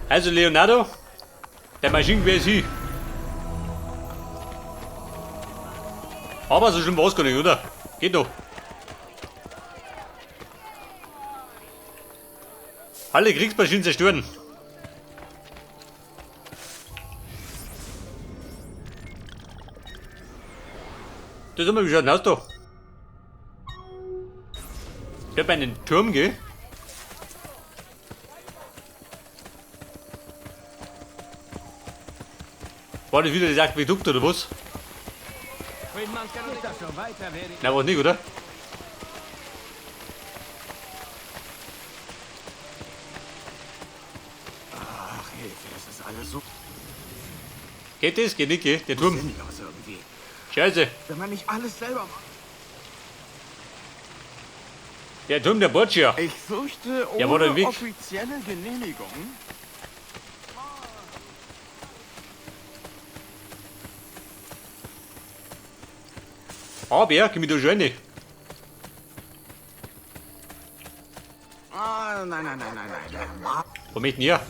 Also Leonardo, der Maschinengewehr ist hin. Aber so schlimm war es gar nicht, oder? Geht noch. Alle Kriegsmaschinen zerstören. Das ist immer, wie schaut denn aus da? Ich hab einen Turm, gell? War das wieder das Aquädukt oder was? Nein, war nicht, oder? Ach, Hilfe, das ist alles so Geht das? Geht nicht, gell? Der Turm. sinnlos irgendwie. Scheiße. Wenn man nicht alles selber macht. Der Turm der Borgia. Ich fürchte, Ja, war der ohne Weg. offizielle Genehmigung. Aber, komm ich da schon rein? Ah, nein, nein, nein, nein, nein. Der Wo möchten ihr?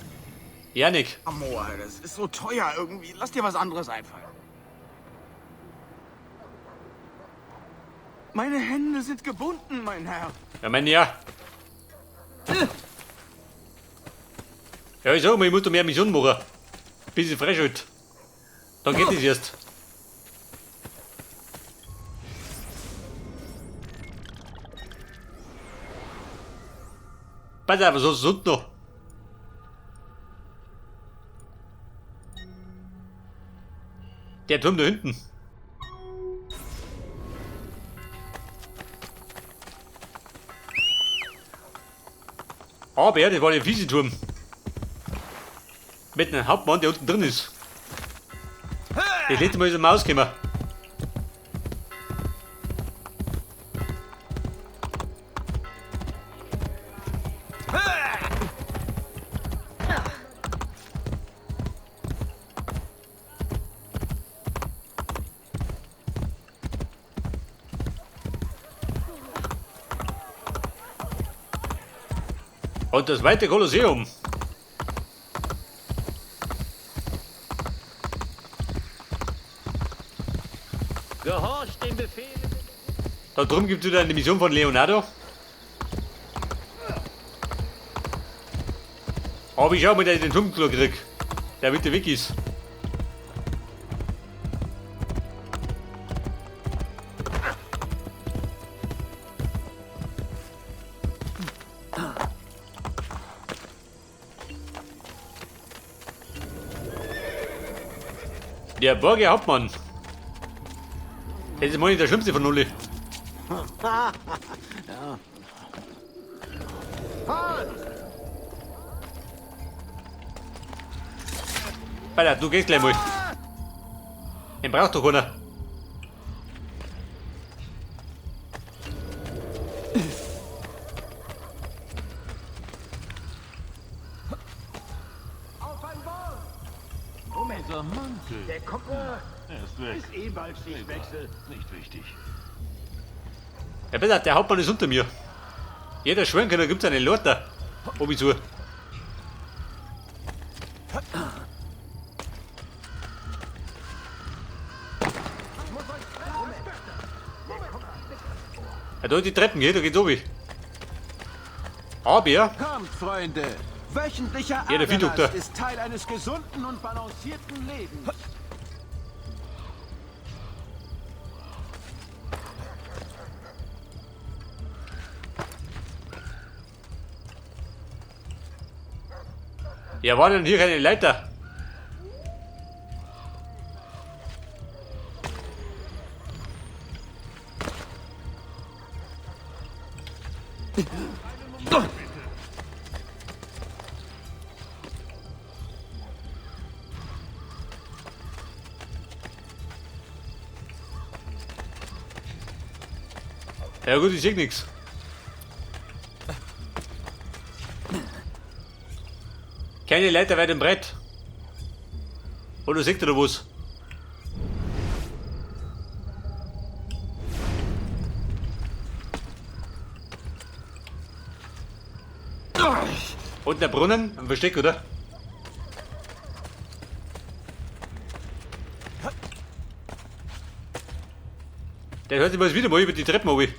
Janik. Marmor, das ist so teuer irgendwie. Lass dir was anderes einfallen. Meine Hände sind gebunden, mein Herr. Ja, mein ja. Ja, ich sag mal, ich muss da mehr Mission machen. Bisschen frisch halt. Dann geht das erst. Pass auf, was hast du sonst noch? Der Turm da hinten. Aber das war der fiese Turm. Mit einem Hauptmann, der unten drin ist. Das letzte Mal ist er mal rausgekommen. Und das weite Kolosseum. Gehorcht dem Befehl. Da drum gibt es wieder eine Mission von Leonardo. Aber ich schau mal, dass ich den Turm klar krieg. Der mit der weg ist. Der Borgia Hauptmann. Das ist mal nicht der schlimmste von alle. Alter, du gehst gleich mal. Den braucht doch keiner. Dieser Mantel. Der Kopper Er ist weg. ist eh bald Schichtwechsel. Nicht wichtig. Ja, besser, der Hauptmann ist unter mir. Jeder schwören kann, da gibt's eine Lorter. Ob ich zu. Ja, da die Treppen, geht, da geht's oben. Aber, Kommt, Freunde. Wöchentlicher Ja, der Viehdoktor. Aderlass ist Teil eines gesunden und balancierten Lebens. ja, war denn hier keine Leiter? Ja gut, ich seh nix. Keine Leiter weit im Brett. Oder seht ihr da was? Und der Brunnen, ein Versteck, oder? Der hört sich mal wieder mal über die Treppen runter.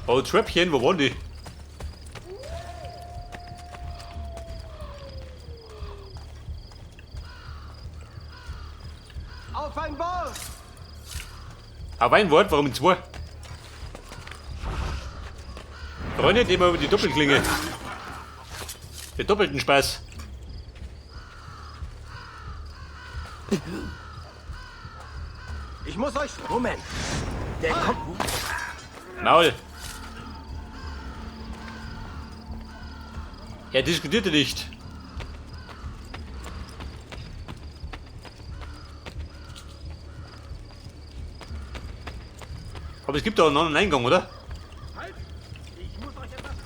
Oh, Treppchen, wo waren die? Auf ein Wort! Auf ein Wort, warum zwei? Freunde, nehmen wir über die Doppelklinge. Den doppelten Spaß. Ich muss euch... Moment. Der kommt... Maul. Er diskutierte nicht. Aber es gibt doch noch einen Eingang, oder?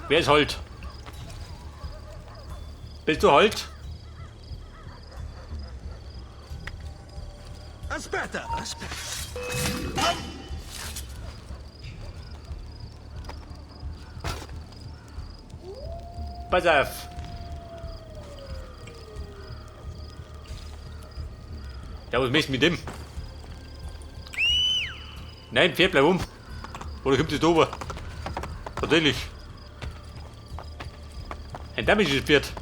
Wer ist halt? Bist du halt? Aspetta, aspetta. Pass auf. Ja, was möchtest du mit dem? Nein, Pferd, bleib um. Oder kommt das da oben? Natürlich. Ein dämliches Pferd.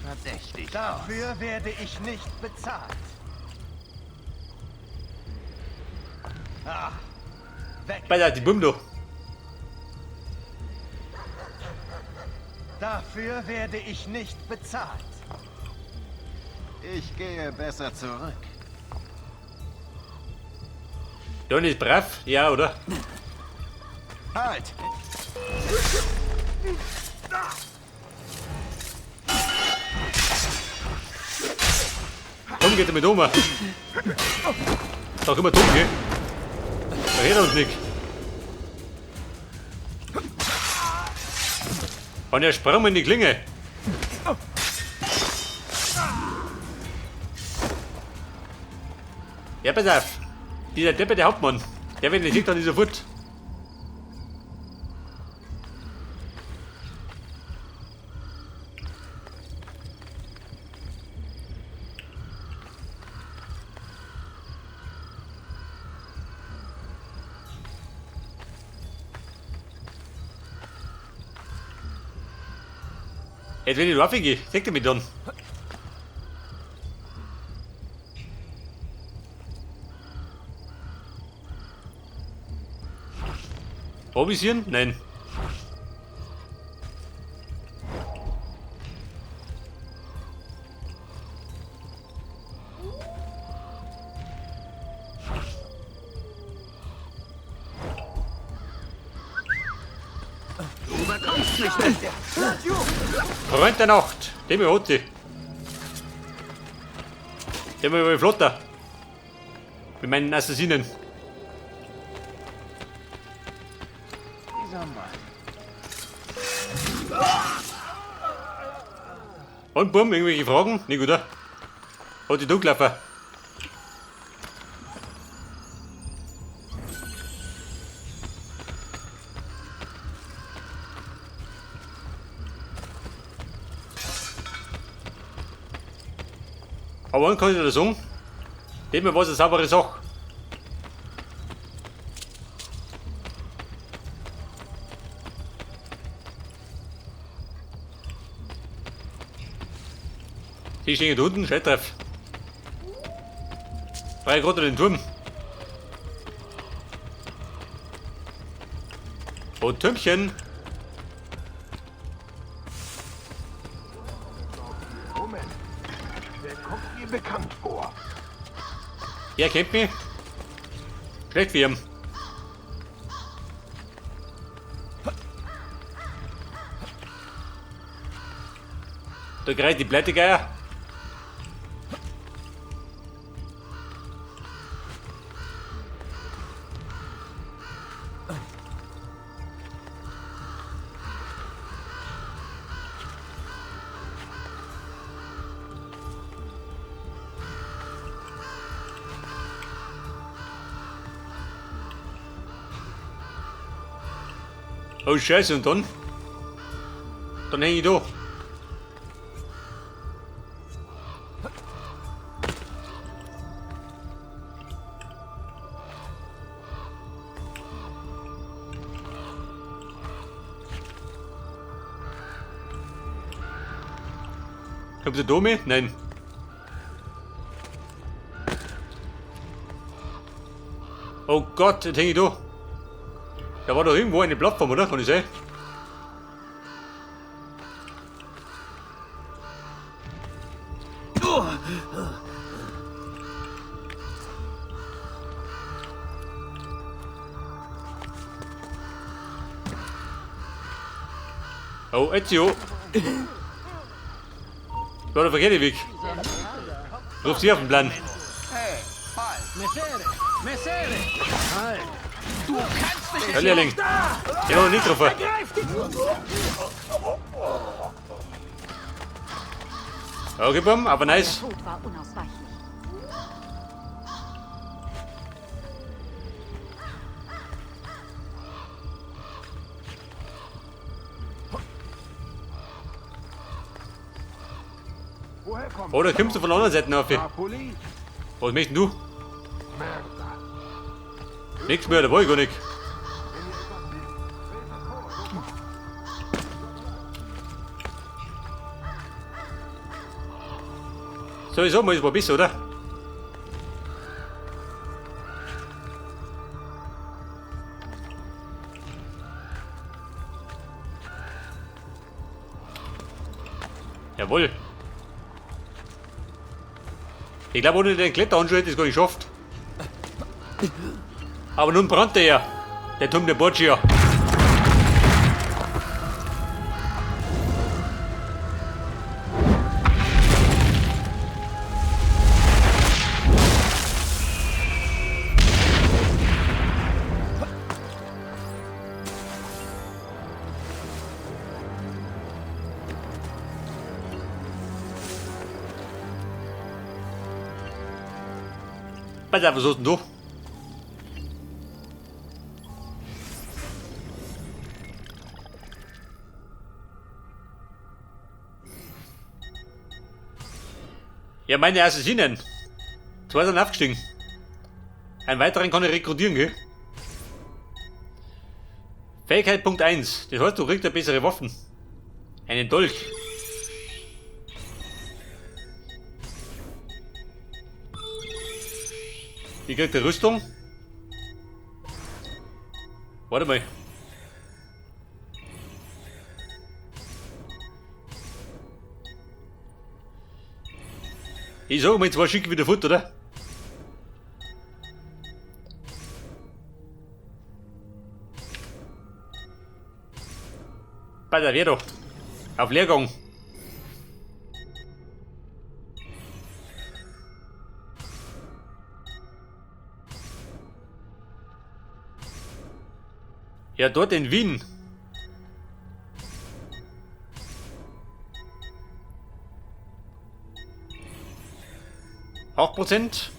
Verdächtig. Dafür werde ich nicht bezahlt. Ah, weg. Pass auf, die Bumm da. Dafür werde ich nicht bezahlt. Ich gehe besser zurück. Don ist brav, ja, oder? Halt! Komm, geht er mit um. Ist auch immer dumm, gell? Da redet uns nicht. Und er sprang mir in die Klinge. Ja, pass auf. Dieser Deppe, der Hauptmann. Der, wenn er sieht, dann ist er fort. Jetzt wenn ich raufgehe, zeig dir mich dann. Visieren? Nein. Du bekommst mich nicht. Freund der Nacht, dem hat sie. Der war flotter. Mit meinen Assassinen. Dieser Mann. Und bumm, irgendwelche Fragen? Nicht, oder? Hat die dunkelaufen. Aber einen kann ich dir sagen, dem war es eine saubere Sache. Die stehen da unten, scheiß drauf. 3 Grad den Turm. Oh, Türmchen. Moment. Der kommt mir bekannt vor. Er kennt mich. Schlecht für ihn. Da greift die Pleitegeier. Oh Scheiße, und dann? Dann häng ich da. Kommt der Dome? Nein. Oh Gott, jetzt häng ich da. Da war doch irgendwo eine Plattform, oder? Kann ich sein? Oh, Ezio. Das war der verkehrte Weg. Ruf sie auf den Plan. Hey, halt! Messere! Messere! Halt! Du kannst dich Ja, Lehrling. Ich hab noch nicht getroffen. Okay, bumm, aber nice. Der Tod war unausweichlich. Woher kommt Oh, da kommst du von der anderen Seite auf. Napoli? Was möchtest du? Merda. Nichts mehr, da war ich gar nicht. So, ich sag mal, es war besser, oder? Jawohl. Ich glaube, ohne den Kletterhandschuh hätte ich es gar nicht geschafft. Aber nun brannte er. Der Turm der Borgia. Pass auf, was hast denn du? Ja, meine Assassinen. Zwei sind aufgestiegen. Einen weiteren kann ich rekrutieren, gell? Fähigkeit Punkt 1. Das heißt, du kriegst ja bessere Waffen. Einen Dolch. Ich krieg die Rüstung. Warte mal. Ich sag mal, jetzt war schick wieder fort, oder? Bei der Vero. Auf Lehrgang. Ja, dort in Wien. 8%.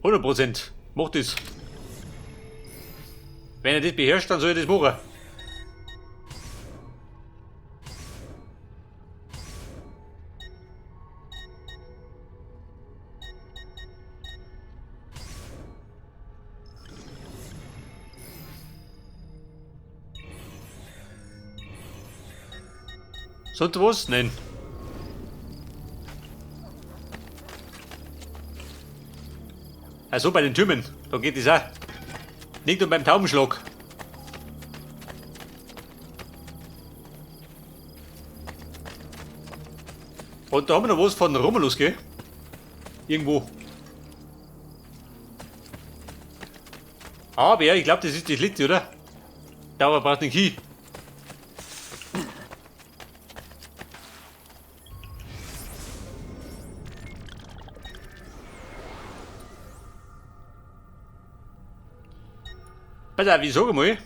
100%. Macht das. Wenn er das beherrscht, dann soll er das machen. Sonst was? Nein. Also bei den Türmen, da geht es auch. Nicht nur beim Taubenschlag. Und da haben wir noch was von Romulus, gell? Irgendwo. Aber ja, ich glaube, das ist die Schlitte, oder? Da aber braucht den Key. Pass auf, ich sag mal.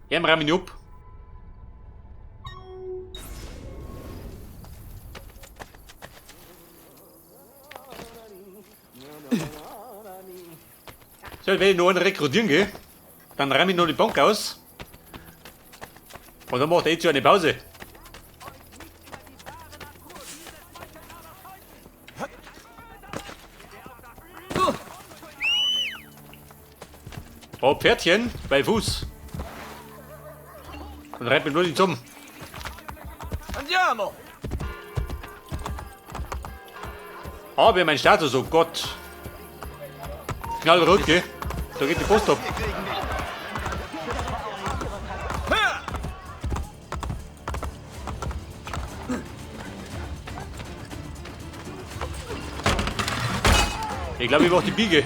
Ja, rahm ihn ab. So, wenn ich noch einen rekrutieren gehe, dann räume ich noch die Bank aus. Und dann macht er jetzt eine Pause. Oh, Pferdchen bei Fuß. Und reibt mir nur die zusammen. Andiamo! Aber mein Status, oh Gott. Knallrot, gell? Da geht die Post ab. Ich glaube, ich mach die Biege.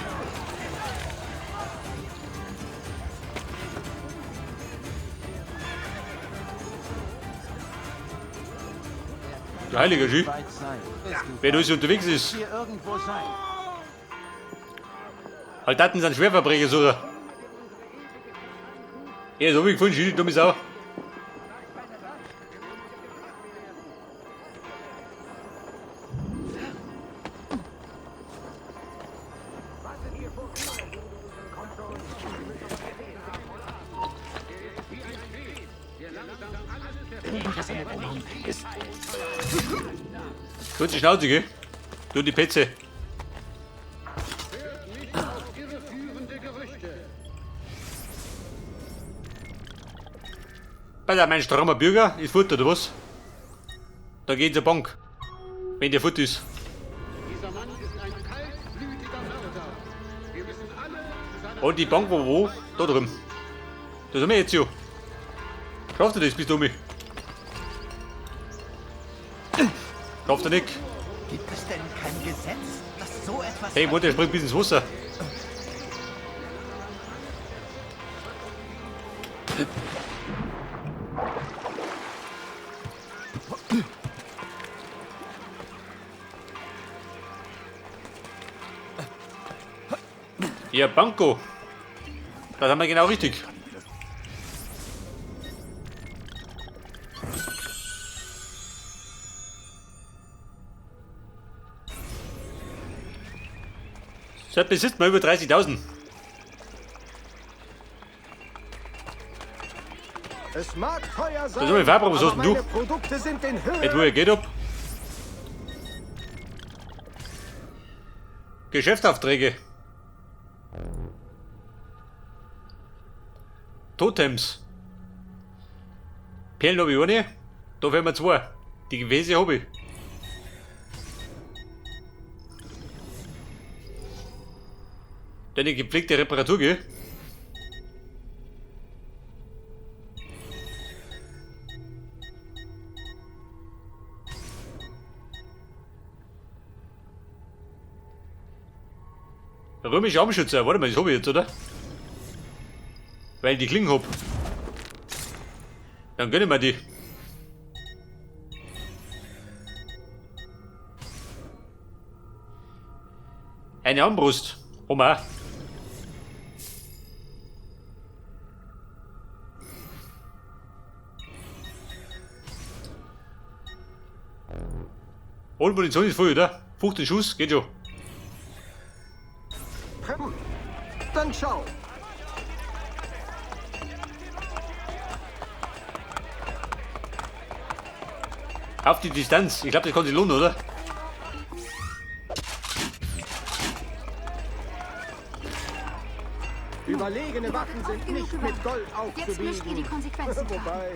Du heiliger Schü. Wer da so unterwegs ist. Halt, Daten sind Schwerverbrecher, suchen. Er ist gefunden, Schü, die dumme Sau. Du die Schnauze, gell? Du die Petze. Pass auf, mein strammer Bürger ist fort, oder was? Da geht zur Bank. Wenn der fort ist. Dieser Mann ist ein kaltblütiger Mörder. Wir müssen alle zu seiner Und die Bank wo? Da drüben. Da sind wir jetzt ja. Schafft er das, bist du mich? Schafft er nicht. Gibt es denn kein Gesetz, das so etwas Hey, Mutter, der springt bis ins Wasser. Ja, Banco. Das haben wir genau richtig. Seit besitzt man über 30.000. Es mag teuer sein, Das ist aber was hast denn du? meine Produkte sind den Jetzt wo er geht ab. Geschäftsaufträge. Totems. Perlen habe ich eine. Da fehlen mir zwei. Die Gefäße habe ich. Deine gepflegte Reparatur, gell? Römische Armschütze, warte mal, das hab ich jetzt, oder? Weil ich die Klingen hab. Dann gönn ich mir die. Eine Armbrust. Haben wir auch. Und Munition ist voll, oder? 15 Schuss, geht schon. Gut. Dann schau. Auf die Distanz. Ich glaube, das kann sich lohnen, oder? Überlegene Waffen sind nicht mit Gold Jetzt müsst ihr die aufzuwiegen. Konsequenzen tragen. Wobei,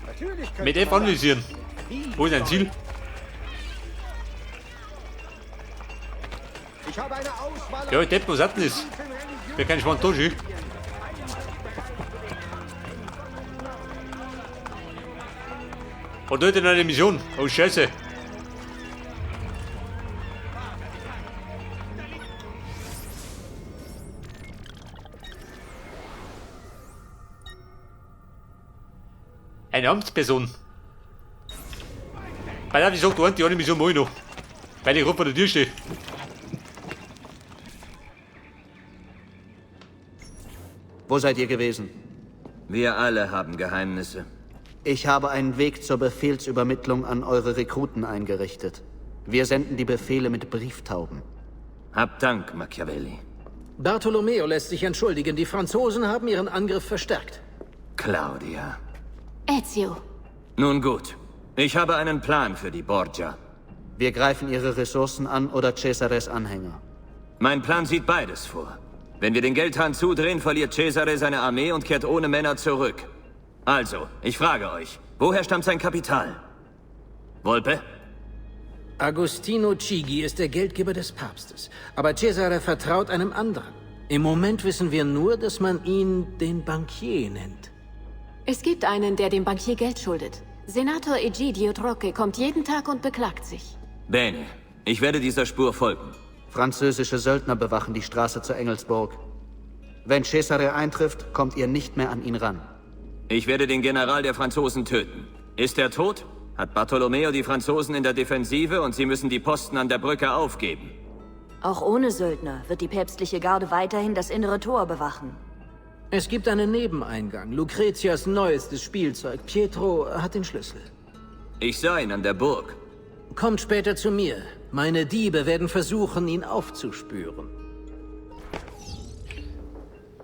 natürlich könnte Mit F man anvisieren. das. Wo ist dein Ziel? Ich habe eine Auswahl Ja, ich depp, was hat denn das? Wer kein Schwanz da, schön. Und dort in eine Mission. Oh, Scheiße. Eine Amtsperson. Weil ich sag, du die eine Mission mach ich noch. Weil ich gerade vor der Tür stehe. Wo seid ihr gewesen? Wir alle haben Geheimnisse. Ich habe einen Weg zur Befehlsübermittlung an eure Rekruten eingerichtet. Wir senden die Befehle mit Brieftauben. Hab Dank, Machiavelli. Bartolomeo lässt sich entschuldigen. Die Franzosen haben ihren Angriff verstärkt. Claudia. Ezio. Nun gut. Ich habe einen Plan für die Borgia. Wir greifen ihre Ressourcen an oder Cesares Anhänger. Mein Plan sieht beides vor. Wenn wir den Geldhahn zudrehen, verliert Cesare seine Armee und kehrt ohne Männer zurück. Also, ich frage euch, woher stammt sein Kapital? Volpe? Agostino Chigi ist der Geldgeber des Papstes. Aber Cesare vertraut einem anderen. Im Moment wissen wir nur, dass man ihn den Bankier nennt. Es gibt einen, der dem Bankier Geld schuldet. Senator Egidio Trocche kommt jeden Tag und beklagt sich. Bene. Ich werde dieser Spur folgen. Französische Söldner bewachen die Straße zur Engelsburg. Wenn Cesare eintrifft, kommt ihr nicht mehr an ihn ran. Ich werde den General der Franzosen töten. Ist er tot? Hat Bartolomeo die Franzosen in der Defensive und sie müssen die Posten an der Brücke aufgeben. Auch ohne Söldner wird die päpstliche Garde weiterhin das innere Tor bewachen. Es gibt einen Nebeneingang. Lucretias neuestes Spielzeug. Pietro hat den Schlüssel. Ich sah ihn an der Burg. Kommt später zu mir. Meine Diebe werden versuchen, ihn aufzuspüren.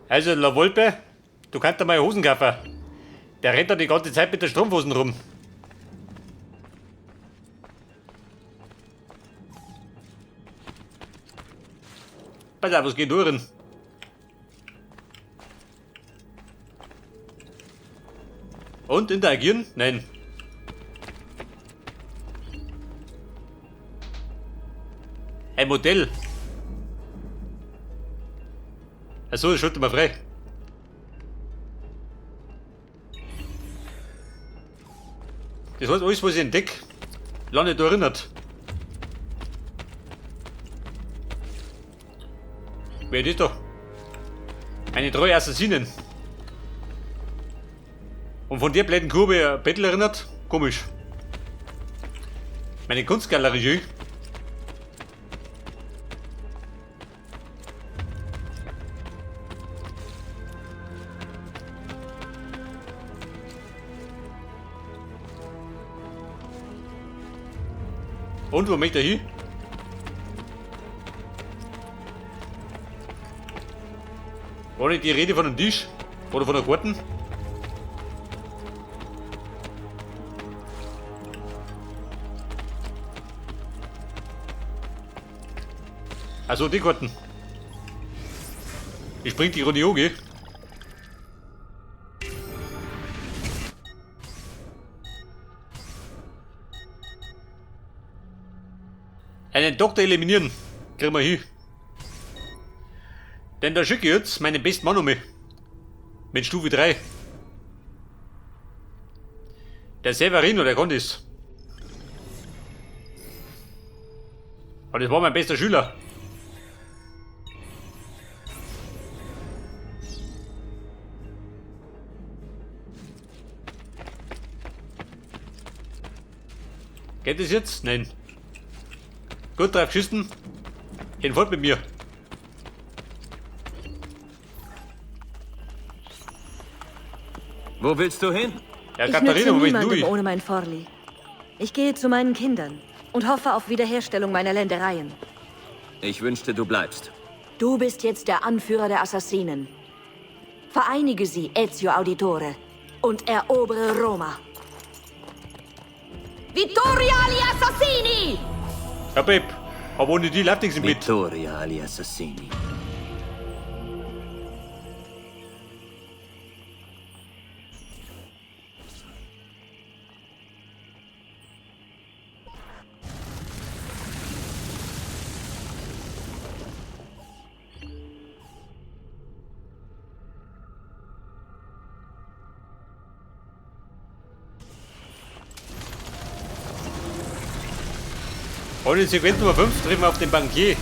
Also, La Volpe, du kannst da mal Hosen kaufen. Der rennt da die ganze Zeit mit der Strumpfhosen rum. Pass auf, was geht durch? Und interagieren? Nein. Ein Modell. Achso, schalte mal frei. Das heißt, alles, was ich entdecke, landet da erinnert. Wer ist das da? Eine treue Assassinen. Und von der blöden Kurve ein Bettel erinnert? Komisch. Meine Kunstgalerie. Und wo möchte er hin? War nicht die Rede von einem Tisch? Oder von einer Garten? Also die Karten. Ich spring die Runde hoch, gell? Einen Doktor eliminieren. Kriegen wir hin. Denn da schicke ich jetzt meinen besten Mann um mich. Mit Stufe 3. Der Severino, der kann das. Und das war mein bester Schüler. Geht das jetzt? Nein. Gut drauf geschissen. Hinfort mit mir. Wo willst du hin? Ja, Ich Katharina, nütze wo bist du? niemandem ohne mein Forli. Ich gehe zu meinen Kindern und hoffe auf Wiederherstellung meiner Ländereien. Ich wünschte, du bleibst. Du bist jetzt der Anführer der Assassinen. Vereinige sie, Ezio Auditore, und erobere Roma. Vittoria agli Assassini! Ja, Babe. Aber ohne die läuft nichts im Bett. Vittoria agli Assassini. Und in Sequenz Nummer 5 treffen wir auf den Bankier.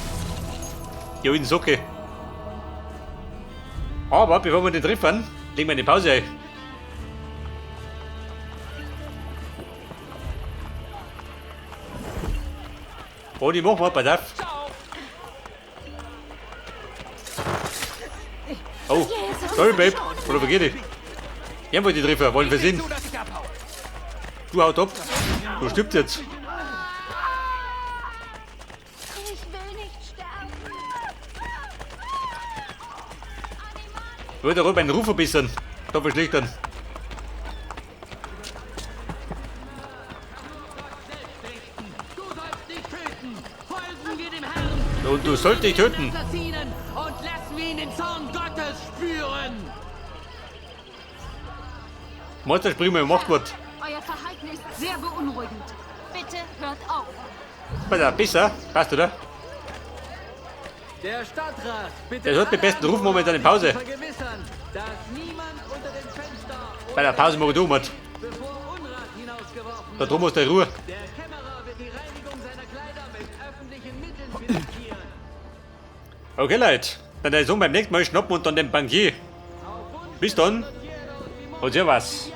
Die alten Socke. Aber bevor wir den treffen, legen wir eine Pause ein. Und ich mach mal, pass auf. Oh, sorry, Babe. Oder vergeh ich. Ich wollte die treffen, wollen wir sehen. Du haut ab. Du stirbst jetzt. Ich will nicht sterben. Würde auch meinen Ruf verbessern. Da verschlechtern. Und du sollst dich töten. Und lassen wir ihn den Zorn Gottes spüren. Monster springen wir Machtwort. Euer Verhalten ist sehr beunruhigend. Bitte hört auf. Besser, besser. Passt, oder? Der Stadtrat bittet Der hat den besten Ruf momentan in Pause. vergewissern, dass niemand unter dem Fenster Bei der Pause mache ich um. bevor Unrat hinausgeworfen Da drum muss der Ruhe. Der Kämmerer wird die Reinigung seiner Kleider mit öffentlichen Mitteln finanzieren. Okay, Leute. Dann der Sohn beim nächsten Mal schnappen und dann den Bankier. Bis dann. Und servus.